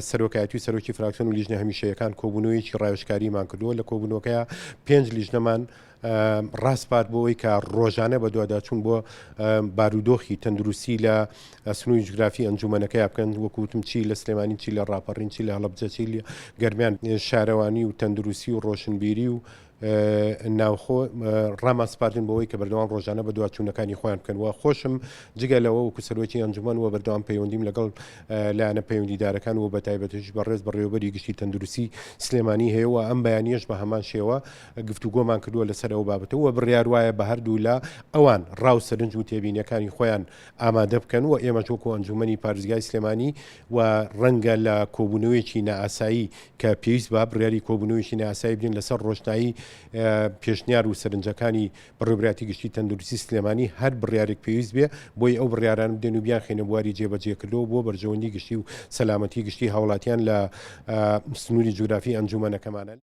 سەرۆکایەتی و سەرۆکی فراکسیۆن و لیژنە هەمیشەیەکان کۆبوونەوەیەکی ڕاوێژکاریمان کردووە، لە کۆبوونەوەکەیا پێنج لیژنەمان ڕاسپارد بۆ ئەوەی کە ڕۆژانە بەدواداچوون بۆ بارودۆخی تەندروستی لە سنووری جوگرافی ئەنجومەنەکەیا بکەن، وەکو وتم چی لە سلێمانی چی لە ڕاپەڕین چی لە هەڵەبجە چی لە گەرمیان شارەوانی و تەندروستی و ڕۆشنبیری و ناوخۆ ڕامان سپاردن بۆ ئەوەی کە بەردەوام ڕۆژانە بەدواچوونەکانی خۆیان بکەن و خۆشم جگە لەوە وەکو سەرۆکی ئەنجومەن و بەردەوام پەیوەندیم لەگەڵ لایەنە پەیوەندیدارەکان و بەتایبەتیش بەڕێز بەڕێوەبەری گشتی تەندروستی سلێمانی هەیە و ئەم بەیانیەش بە هەمان شێوە گفتوگۆمان کردووە لەسەر ئەو بابەتە و بڕیار وایە بە هەردوولا ئەوان ڕا و سەرنج و تێبینیەکانی خۆیان ئامادە بکەن و ئێمەش وەکو ئەنجومەنی پارێزگای سلێمانی و ڕەنگە لە کۆبوونەوەیەکی نائاسایی کە پێویست بە بڕیاری کۆبوونەوەیەکی نائاسایی بدەین لەسەر ڕۆشنایی پێشنیار و سەرنجەکانی بەڕێوەبەرایەتی گشتی تەندروستی سلێمانی هەر بڕیارێک پێویست بێ بۆی ئەو بڕیارانە بدەین و بیانخەینە بواری جێبەجێکردنەوە بۆ بەرژەوەندی گشتی و سەلامەتی گشتی هاوڵاتیان لە سنووری جوگرافی ئەنجومەنەکەمانە.